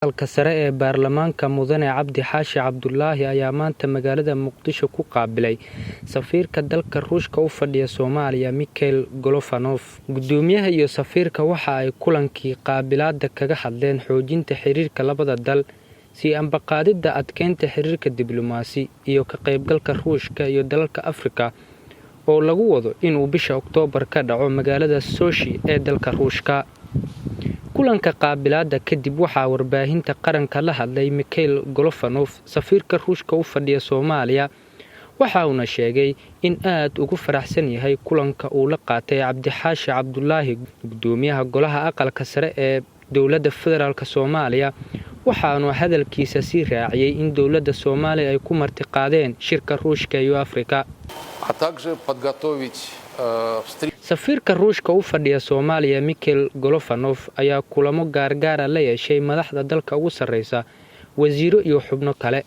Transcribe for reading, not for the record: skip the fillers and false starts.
Aqalka sare ee baarlamaanka Mudane Cabdi Xaashi Cabdulaahi ayaa maanta magaalada Muqdisho ku qaabilay safiirka dalka Ruushka u fadhiya Soomaaliya Mikhail Golovanov. Guddoomiyaha iyo safiirka waxa ay kulankii qaabilaadda kaga hadleen xoojinta xiriirka labada dal, sii ambaqaadida adkeynta xiriirka diblumaasi, iyo ka qaybgalka Ruushka iyo dalalka Afrika oo lagu wado inuu bisha Oktoobar ka dhaco magaalada Sochi ee dalka Ruushka. Kulanka qaabilaadda kadib waxaa warbaahinta qaranka la hadlay Mikhail Golovanov, safiirka Ruushka u fadhiya Soomaaliya, waxa uuna sheegay in aad ugu faraxsan yahay kulanka uu la qaatay Cabdi Xaashi Cabdulaahi, guddoomiyaha Golaha Aqalka Sare ee Dowladda Federaalk Soomaaliya, waxaana hadalkiisa sii raaciyay in dowladda Soomaaliya ay ku marti qaadeen shirka Ruushka iyo Afrika. А также подготовить встречу Safiirka Ruushka u fadhiya Soomaaliya Mikhail Golovanov ayaa kulamo gaargaara la yeeshay madaxda dalka ugu sarreysa, wasiiro iyo xubno kale.